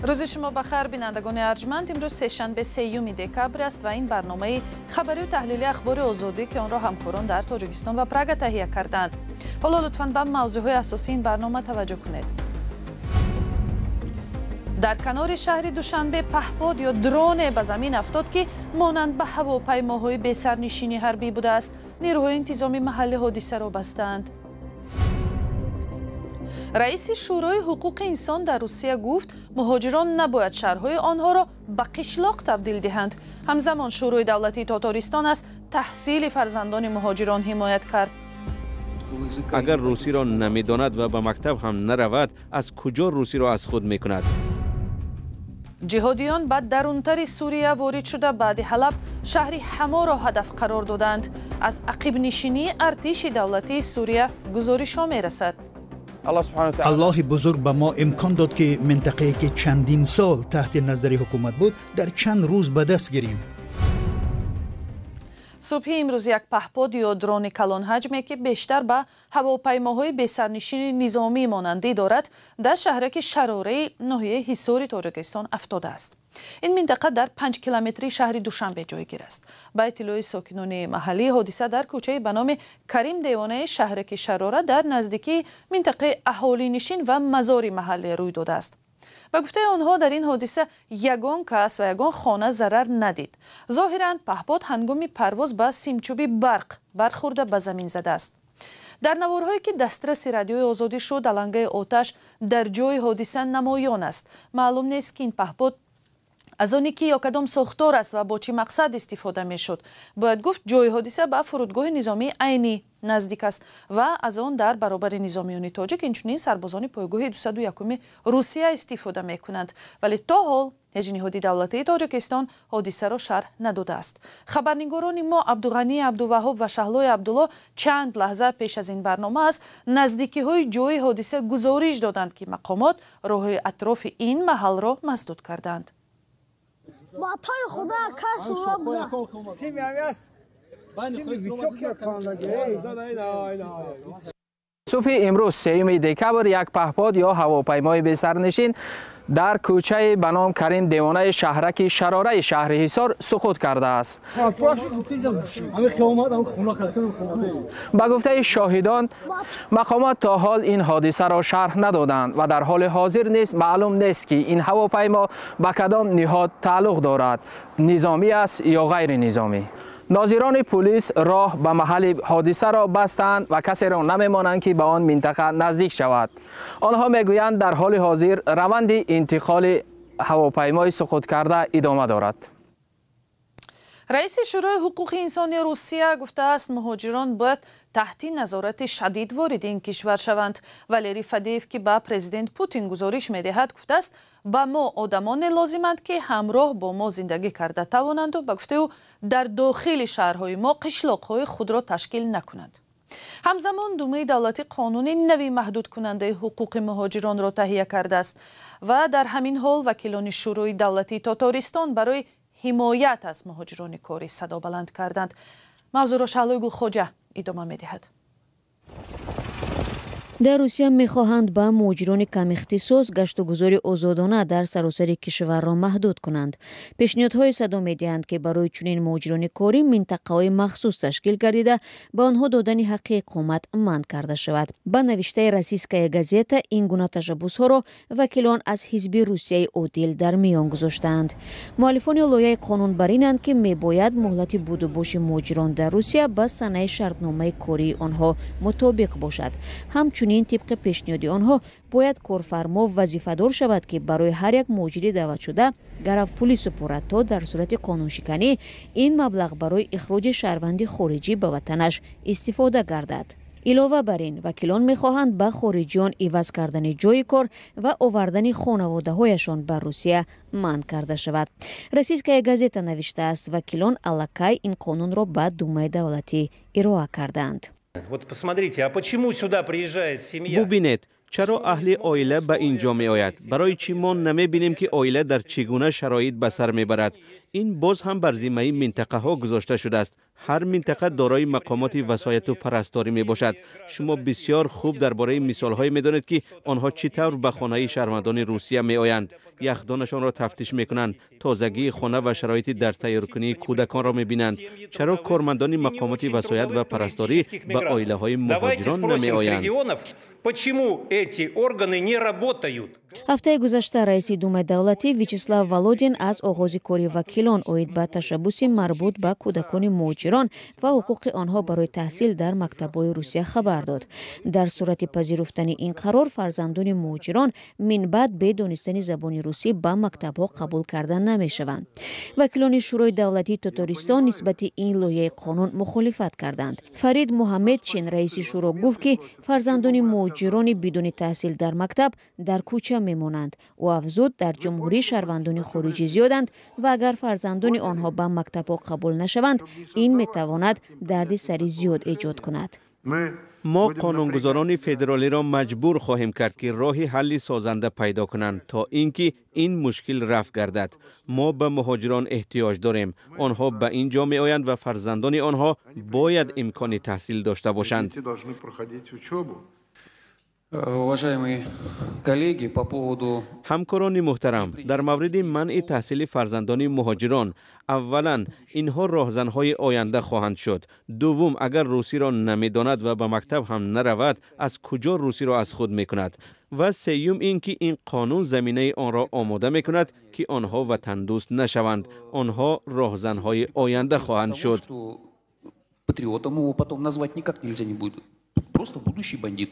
Рӯзи шумо ба хайр, бинандагони арҷманд. Имрӯз сешанбе, 3 декабр аст ва ин барномаи хабарию таҳлили Ахбори Озодӣ, ки онро ҳамкорон дар Тоҷикистон ва Прага таҳия кардаанд. Ҳоло лутфан ба мавзӯъҳои асосии ин барнома таваҷҷӯҳ кунед. Дар канори шаҳри Душанбе паҳпод ё дроне ба замин афтод, ки монанд ба ҳавопаймоҳои бесарнишини ҳарбӣ будааст. Нерӯҳои интизоми маҳалли ҳодисаро бастаанд. Раиси Шӯрои ҳуқуқи инсон дар Русия гуфт, муҳоҷирон набояд шаҳрҳои онҳоро ба қишлоқ табдил диҳанд. Ҳамзамон Шӯрои давлатии Тотористон аз таҳсили фарзандони муҳоҷирон ҳимоят кард. Агар русиро намедонад ва ба мактаб ҳам наравад, аз куҷо русиро аз худ мекунад? Ҷиҳодиён ба дарунтари Сурия ворид шуда, баъди Ҳалаб шаҳри Ҳаморо ҳадаф қарор доданд. Аз ақибнишинии артиши давлатии Сурия гузоришҳо мерасад. Аллоҳи бузург ба мо имкон дод, ки минтақае, ки чандин сол таҳти назари ҳукумат буд, дар чанд рӯз ба даст гирем. Субҳи имрӯз як паҳпод ё дрони калонҳаҷме, ки бештар ба ҳавопаймоҳои бесарнишини низомӣ монандӣ дорад, дар шаҳраки Шарораи ноҳияи Ҳисори Тоҷикистон афтодааст. Ин минтақа дар 5 километрии шаҳри Душанбе ҷойгир аст. Ба иттилои сокинони маҳаллӣ, ҳодиса дар кӯчаи ба номи Карим Девонаи шаҳраки Шарора, дар наздикии минтақаи аҳолинишин ва мазори маҳаллӣ рӯй додааст. Ба гуфтаи онҳо, дар ин ҳодиса ягон кас ва ягон хона зарар надид. Зоҳиран, паҳпод ҳангоми парвоз ба симчӯби барқ бархӯрда, ба замин задааст. Дар наворҳое, ки дастраси Радиои Озодӣ шуд, алангаи оташ дар ҷои ҳодиса намоён аст. Маълум нест, ки ин паҳпод аз оне ки ё кадом сохтор аст ва бо чӣ мақсад истифода мешуд. Бояд гуфт, ҷои ҳодиса ба фурудгоҳи низомии Айнӣ наздик аст ва аз он дар баробари низомиёни тоҷик инчунин сарбозони пойгоҳи 201-уми Русия истифода мекунанд. Вале то ҳол ҳеҷ ниҳоди давлатии Тоҷикистон ҳодисаро шарҳ надодааст. Хабарнигорони мо Абдуғанӣ Абдуваҳҳоб ва Шаҳлои Абдулло чанд лаҳза пеш аз ин барнома аз наздикиҳои ҷои ҳодиса гузориш доданд, ки мақомот роҳҳои атрофи ин маҳалро масдуд карданд. Батари худа кас. Субҳи имрӯз, 3 декабр, як паҳпод ё ҳавопаймои бесарнишин дар кӯчаи ба ном Карим Девонаи шаҳраки Шарораи шаҳри Ҳисор суқут кардааст. Ба гуфтаи шоҳидон, мақомот то ҳол ин ҳодисаро шарҳ надоданд ва дар ҳоли ҳозир низ маълум нест, ки ин ҳавопаймо ба кадом ниҳод тааллуқ дорад, низомӣ аст ё ғайринизомӣ. Нозирони пулис роҳ ба маҳалли ҳодисаро бастанд ва касеро намемонанд, ки ба он минтақа наздик шавад. Онҳо мегӯянд, дар ҳоли ҳозир раванди интиқоли ҳавопаймои суқуткарда идома дорад. Раиси Шӯрои ҳуқуқи инсони Русия гуфтааст, муҳоҷирон бояд таҳти назорати шадид вориди ин кишвар шаванд. Валерий Фадеев, ки ба президент Путин гузориш медиҳад, гуфтааст, ба мо одамоне лозиманд, ки ҳамроҳ бо мо зиндагӣ карда тавонанду, ба гуфтаи ӯ, дар дохили шаҳрҳои мо қишлоқҳои худро ташкил накунанд. Ҳамзамон Думаи давлатӣ қонуни нави маҳдудкунандаи ҳуқуқи муҳоҷиронро таҳия кардааст. Ва дар ҳамин ҳол вакилони Шӯрои давлатии Тотористон барои ҳимоят аз муҳоҷирони корӣ садо баланд карданд. Мавзӯъро Шаҳлои Гулхоҷа идома медиҳад. Дар Русия мехоҳанд ба муҳоҷирони камихтисос гаштугузори озодона дар саросари кишварро маҳдуд кунанд. Пешниҳодҳое садо медиҳанд, ки барои чунин муҳоҷирони корӣ минтақаҳои махсус ташкил гардида, ба онҳо додани ҳаққи иқомат манъ карда шавад. Ба навиштаи Российская газета, ин гуна ташаббусҳоро вакилон аз ҳизби Русияи одил дар миён гузоштаанд. Муаллифони лоиҳаи қонун бар инанд, ки мебояд муҳлати будубоши муҳоҷирон дар Русия ба санаи шартномаи кории онҳо мутобиқ бошад. Ҳамчунин, тибқи пешниҳоди онҳо, бояд корфармо вазифадор шавад, ки барои ҳар як муҳоҷири даъватшуда гаравпулӣ супорад, то дар сурати қонуншиканӣ ин маблағ барои ихроҷи шаҳрванди хориҷӣ ба ватанаш истифода гардад. Илова бар ин, вакилон мехоҳанд ба хориҷиён иваз кардани ҷойи кор ва овардани хонаводаҳояшон ба Русия манъ карда шавад. Российская газета навиштааст, вакилон аллакай ин қонунро ба Думаи давлатӣ ироа кардаанд. Вот посмотрите, а почему сюда приезжает семья? Бубинед, чаро аҳли оила ба ин ҷо меояд? Барои чӣ мо намебинем, ки оила дар чӣ гуна шароит ба сар мебарад? Ин боз ҳам бар зиммаи минтақаҳо гузошта шудааст. Ҳар минтақа дорои мақомоти васояту парасторӣ мебошад. Шумо бисёр хуб дар бораи мисолҳое медонед, ки онҳо чӣ тавр ба хонаи шаҳрвандони Русия меоянд, яхдонашонро тафтиш мекунанд, тозагии хона ва шароити дарстайёркунии кӯдаконро мебинанд. Чаро кормандони мақомоти васоят ва парасторӣ ба оилаҳои муҳоҷирон намеоянд? Почему эти органы не работают? Ҳафтаи гузашта раиси Думаи давлатӣ Вячеслав Володин аз оғози кори вакилон оид ба ташаббуси марбут ба кӯдакони муҳоҷирон ва ҳуқуқи онҳо барои таҳсил дар мактабҳои Русия хабар дод. Дар сурати пазируфтани ин қарор, фарзандони муҳоҷирон минбаъд бе донистани забони русӣ ба мактабҳо қабул карда намешаванд. Вакилони Шӯрои давлатии Тотористон нисбати ин лоиҳаи қонун мухолифат карданд. Фарид Муҳаммедчин, раиси шӯро, гуфт, ки фарзандони муҳоҷирони бидуни таҳсил дар мактаб дар кӯча мемонанд. Ӯ афзуд, дар ҷумҳурӣ шаҳрвандони хориҷӣ зиёданд ва агар фарзандони онҳо ба мактабҳо қабул нашаванд, ин метавонад дарди сари зиёд эҷод кунад. Мо қонунгузорони федералиро маҷбур хоҳем кард, ки роҳи ҳалли созанда пайдо кунанд, то ин ки ин мушкил рафъ гардад. Мо ба муҳоҷирон эҳтиёҷ дорем. Онҳо ба ин ҷо меоянд ва фарзандони онҳо бояд имкони таҳсил дошта бошанд. Уважаемые коллеги, по поводу Ҳамкорони муҳтарам, дар мавриди манъи таҳсили фарзандони муҳоҷирон, аввалан, инҳо роҳзанҳои оянда хоҳанд шуд. Дуввум, агар русиро намедонад ва ба мактаб ҳам наравад, аз куҷо русиро аз худ мекунад? Ва сеюм ин ки ин қонун заминаи онро омода мекунад, ки онҳо ватандӯст нашаванд. Онҳо роҳзанҳои оянда хоҳанд шуд. Патриотом его потом назвать никак нельзя не будет. Просто будущий бандит.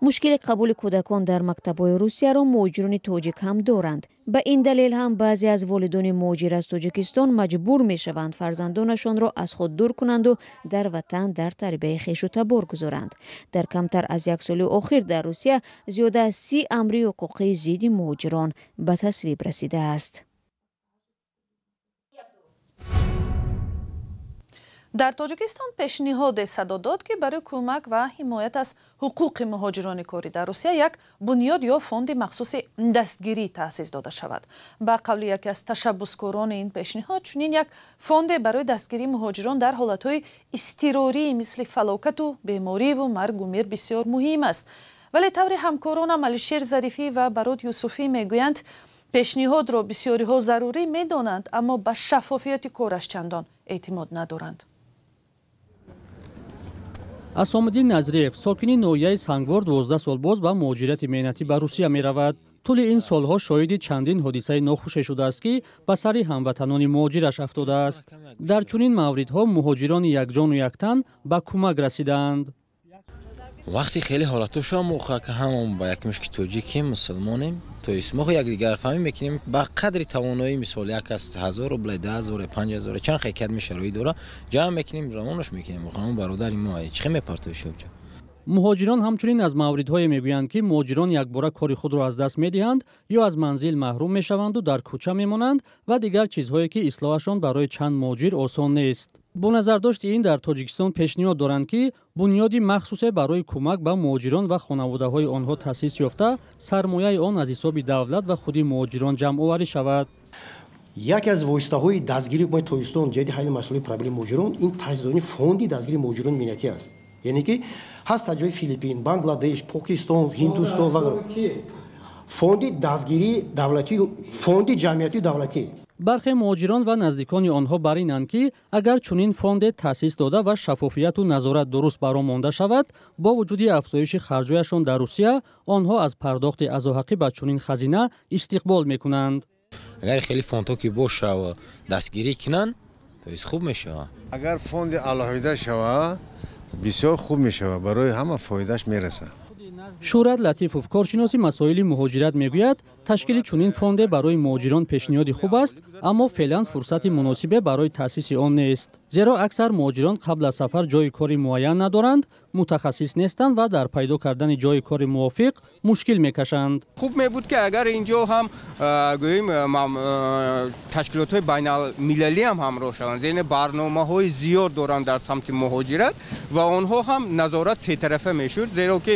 Мушкили қабули кӯдакон дар мактабҳои Русияро муҳоҷирони тоҷик ҳам доранд. Ба ин далел ҳам баъзе аз волидони муҳоҷир аз Тоҷикистон маҷбур мешаванд фарзандонашонро аз худ дур кунанду дар ватан дар тарбияи хешу табор гузоранд. Дар камтар аз як соли охир дар Русия зиёда аз 30 амри ҳуқуқии зидди муҳоҷирон ба тасвиб расидааст. Дар Тоҷикистон пешниҳоде садо дод, ки барои кӯмак ва ҳимоят аз ҳуқуқи муҳоҷирони корӣ дар Русия як бунёд ё фонди махсуси дастгирӣ таъсис дода шавад. Ба қавли яке аз ташаббускорони ин пешниҳод, чунин як фонде барои дастгирии муҳоҷирон дар ҳолатҳои изтирорӣ мисли фалокату бемориву маргу мир бисёр муҳим аст. Вале таври ҳамкоронам Алишер Зарифӣ ва Барод Юсуфӣ мегӯянд, пешниҳодро бисёриҳо зарурӣ медонанд, аммо ба шаффофияти кораш чандон эътимод надоранд. Асомиддин Назриев, сокини ноҳияи Сангвор, 12 сол боз ба муҳоҷирати меҳнатӣ ба Русия меравад. Тӯли ин солҳо шоҳиди чандин ҳодисаи нохуше шудааст, ки ба сари ҳамватанони муҳоҷираш афтодааст. Дар чунин мавридҳо муҳоҷирони якҷону яктан ба кӯмак расидаанд. Вақти хеле ҳолатҳо шуд, мо ҳамон ба як мушки тоҷикем, мусулмонем, то есть мо якдигарфаҳмӣ мекунем ба қадри тавоноӣ. Мисол, як аз 1000 рубл, 2000, 5000, чанд хекат мешароит дора, ҷамъ мекунем, равонаш мекунем. Ҳамон бародари мо чӣ мепартоиши ҷо. Муҳоҷирон ҳамчунин аз мавридҳое мегӯянд, ки муҳоҷирон якбора кори худро аз даст медиҳанд ё аз манзил маҳрум мешаванду дар кӯча мемонанд ва дигар чизҳое, ки ислоҳашон барои чанд муҳоҷир осон нест. Бо назардошти ин дар Тоҷикистон пешниҳод доранд, ки бунёди махсусе барои кӯмак ба муҳоҷирон ва хонаводаҳои онҳо таъсис ёфта, сармояи он аз ҳисоби давлат ва худи муҳоҷирон ҷамъоварӣ шавад. Яке аз воситаҳои дастгирии ҳукумати Тоҷикистон ҷиҳати ҳалли масъалаи проблеми муҳоҷирон ин таъсис додани фонди дастгирии муҳоҷирони меҳнатӣ аст. Яъне ки ҳаст таҷрибаи Филиппин, Бангладеш, Покистон, Ҳиндустон ва фонди дастгирии давлатӣ, фонди ҷамъиятии давлатӣ. Бархе муҳоҷирон ва наздикони онҳо бар инанд, ки агар чунин фонде таъсис дода ва шаффофияту назорат дуруст бар он монда шавад, бо вуҷуди афзоиши харҷояшон дар Русия, онҳо аз пардохти азоҳақӣ ба чунин хазина истиқбол мекунанд. Агар хеле фондҳо ки боша ва дастгирӣ кунанд, то есть хуб мешавад. Агар фонди алоҳида шавад, бисёр хуб мешавад, барои ҳама фоидааш мерасад. Шӯҳрат Латифов, коршиноси масоили муҳоҷират, мегӯяд, ташкили чунин фонде барои муҳоҷирон пешниҳоди хуб аст, аммо феълан фурсати муносибе барои таъсиси он нест, зеро аксар муҳоҷирон қабл аз сафар ҷойи кори муайян надоранд, мутахассис нестанд ва дар пайдо кардани ҷойи кори мувофиқ мушкил мекашанд. Хуб мебуд, ки агар инҷо ҳам гӯем ташкилотҳои байналмилалӣ ҳам ҳамроҳ шаванд, зеро барномаҳои зиёд доранд дар самти муҳоҷират ва онҳо ҳам назорат сетарафа мешуд, зеро ки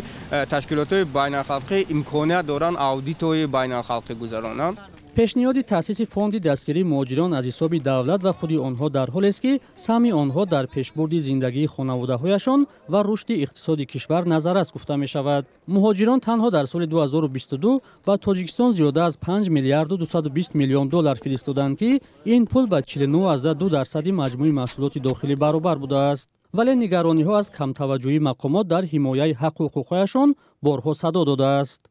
ташкилотҳои байналхалқӣ имконият доранд аудитҳои байналхалқӣ гузаронанд. Пешниҳоди таъсиси фонди дастгирии муҳоҷирон аз ҳисоби давлат ва худи онҳо дар ҳолест, ки саҳми онҳо дар пешбурди зиндагии хонаводаҳояшон ва рушди иқтисоди кишвар назаррас гуфта мешавад. Муҳоҷирон танҳо дар соли 2022 ба Тоҷикистон зиёда аз 5 миллиарду 220 миллион доллар фиристоданд, ки ин пул ба 49,2% маҷмӯи маҳсулоти дохилӣ баробар будааст. Вале нигарониҳо аз камтаваҷҷӯҳии мақомот дар ҳимояи ҳаққу ҳуқуқҳояшон борҳо садо додааст.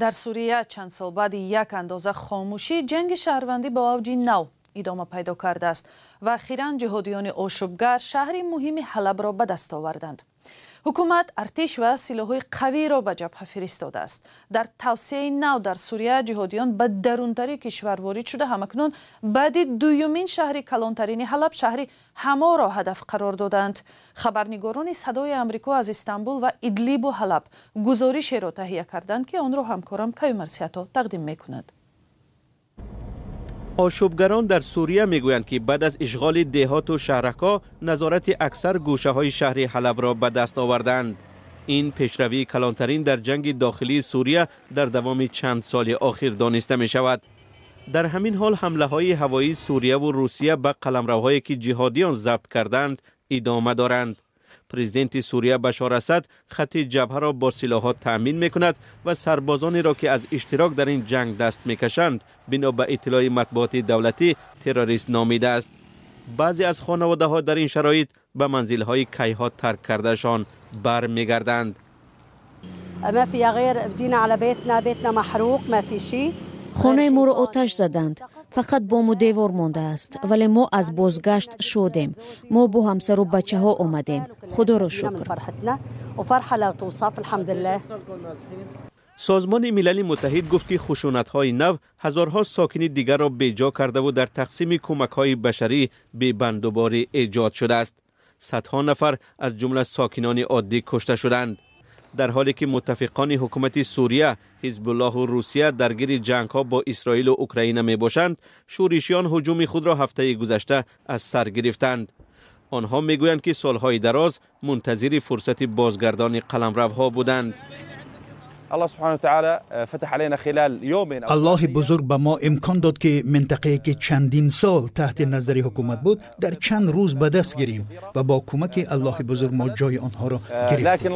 Дар Сурия чанд сол баъди як андоза хомӯшӣ ҷанги шаҳрвандӣ бо авҷи нав идома пайдо кардааст ва ахиран ҷиҳодиёни ошӯбгар шаҳри муҳими Ҳалабро ба даст оварданд. Ҳукумат артиш ва силоҳҳои қавиро ба ҷабҳа фиристодааст. Дар тавсияи нав дар Сурия ҷиҳодиён ба дарунтари кишвар ворид шуда, ҳамакнун баъди дуюмин шаҳри калонтарини Ҳалаб, шаҳри Ҳаморо ҳадаф қарор доданд. Хабарнигорони Садои Амрико аз Истанбул ва Идлибу Ҳалаб гузоришеро таҳия карданд, ки онро ҳамкорам Каюмарсиято тақдим мекунад. Ошӯбгарон дар Сурия мегӯянд, ки баъд аз ишғоли деҳоту шаҳракҳо назорати аксар гӯшаҳои шаҳри Ҳалабро ба даст оварданд. Ин пешравии калонтарин дар ҷанги дохилии Сурия дар давоми чанд соли охир дониста мешавад. Дар ҳамин ҳол ҳамлаҳои ҳавоии Сурияву Русия ба қаламравҳое, ки ҷиҳодиён забт карданд, идома доранд. Президенти Сурия Башор Асад хати ҷабҳаро бо силоҳҳо таъмин мекунад ва сарбозонеро, ки аз иштирок дар ин ҷанг даст мекашанд, бино ба иттилои матбуоти давлатӣ террорист номидааст. Баъзе аз хонаводаҳо дар ин шароит ба манзилҳои кайҳо тарк кардаашон бармегарданд. Хонаи моро оташ заданд. Фақат бому девор мондааст, вале мо аз бозгашт шодем. Мо бо ҳамсару бачаҳо омадем. Худоро шукр. Созмони Милали Муттаҳид гуфт, ки хушунатҳои нав ҳазорҳо сокини дигарро беҷо кардаву дар тақсими кӯмакҳои башарӣ бебандуборӣ эҷод шудааст. Садҳо нафар аз ҷумла сокинони оддӣ кушта шуданд. Дар ҳоле ки муттафиқони ҳукумати Сурия, Ҳизбуллоҳу Русия даргири ҷангҳо бо Исроилу Украина мебошанд, шӯришиён ҳуҷуми худро ҳафтаи гузашта аз сар гирифтанд. Онҳо мегӯянд, ки солҳои дароз мунтазири фурсати бозгардони қаламравҳо буданд. Аллоҳи бузург ба мо имкон дод, ки минтақае, ки чандин сол таҳти назари ҳукумат буд, дар чанд рӯз ба даст гирем ва бо кӯмаки Аллоҳи бузург мо ҷои онҳоро гирифтем.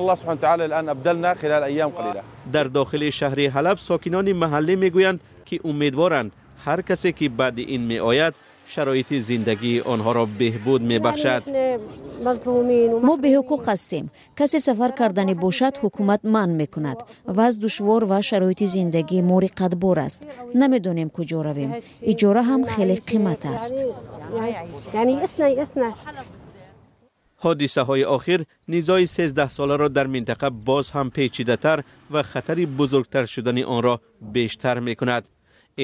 Дар дохили шаҳри Ҳалаб сокинони маҳаллӣ мегӯянд, ки умедворанд ҳар касе, ки баъди ин меояд, шароити зиндагии онҳоро беҳбуд мебахшад. Мо беҳуқуқ ҳастем. Касе сафар карданӣ бошад, ҳукумат манъ мекунад. Вазъ душвор ва шароити зиндагии мо риқатбор аст. Намедонем куҷо равем. Иҷора ҳам хеле қимат аст. Ҳодисаҳои охир низои 13-соларо дар минтақа боз ҳам печидатар ва хатари бузургтар шудани онро бештар мекунад.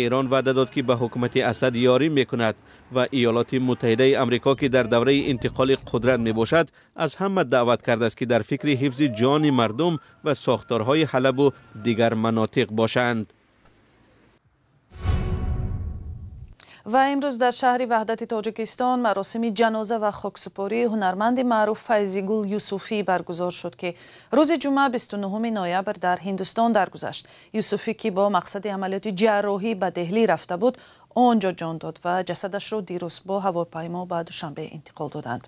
Эрон ваъда дод, ки ба ҳукумати Асад ёрӣ мекунад ва Иёлоти Муттаҳидаи Амрико, ки дар давраи интиқоли қудрат мебошад, аз ҳама даъват кардааст, ки дар фикри ҳифзи ҷони мардум ва сохторҳои Ҳалабу дигар манотиқ бошанд. Ва имрӯз дар шаҳри Ваҳдати Тоҷикистон маросими ҷаноза ва хоксупории ҳунарманди маъруф Файзигул Юсуфӣ баргузор шуд, ки рӯзи ҷумъа 29 ноябр дар Ҳиндустон даргузашт. Юсуфӣ, ки бо мақсади амалиёти ҷарроҳӣ ба Деҳлӣ рафта буд, он ҷо ҷон дод ва ҷасадашро дирӯз бо ҳавопаймо ба Душанбе интиқол доданд.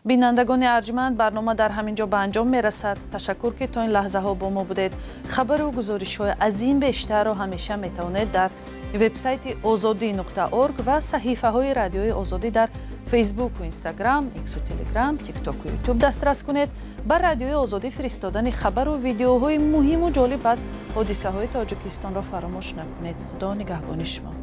Бинандагони арҷманд, барнома дар ҳамин ҷо ба анҷом мерасад. Ташаккур, ки то ин лаҳзаҳо бо мо будед. Хабару гузоришҳои аз ин бештарро ҳамеша метавонед дар вебсайти ozodi.org ва саҳифаҳои радиои Озодӣ дар Фейсбуку Инстаграм, Иксу Телеграм, Тиктоку Ютуб дастрас кунед. Ба радиои Озодӣ фиристодани хабару видеоҳои муҳиму ҷолиб аз ҳодисаҳои Тоҷикистонро фаромӯш накунед. Худо нигаҳбони шумо.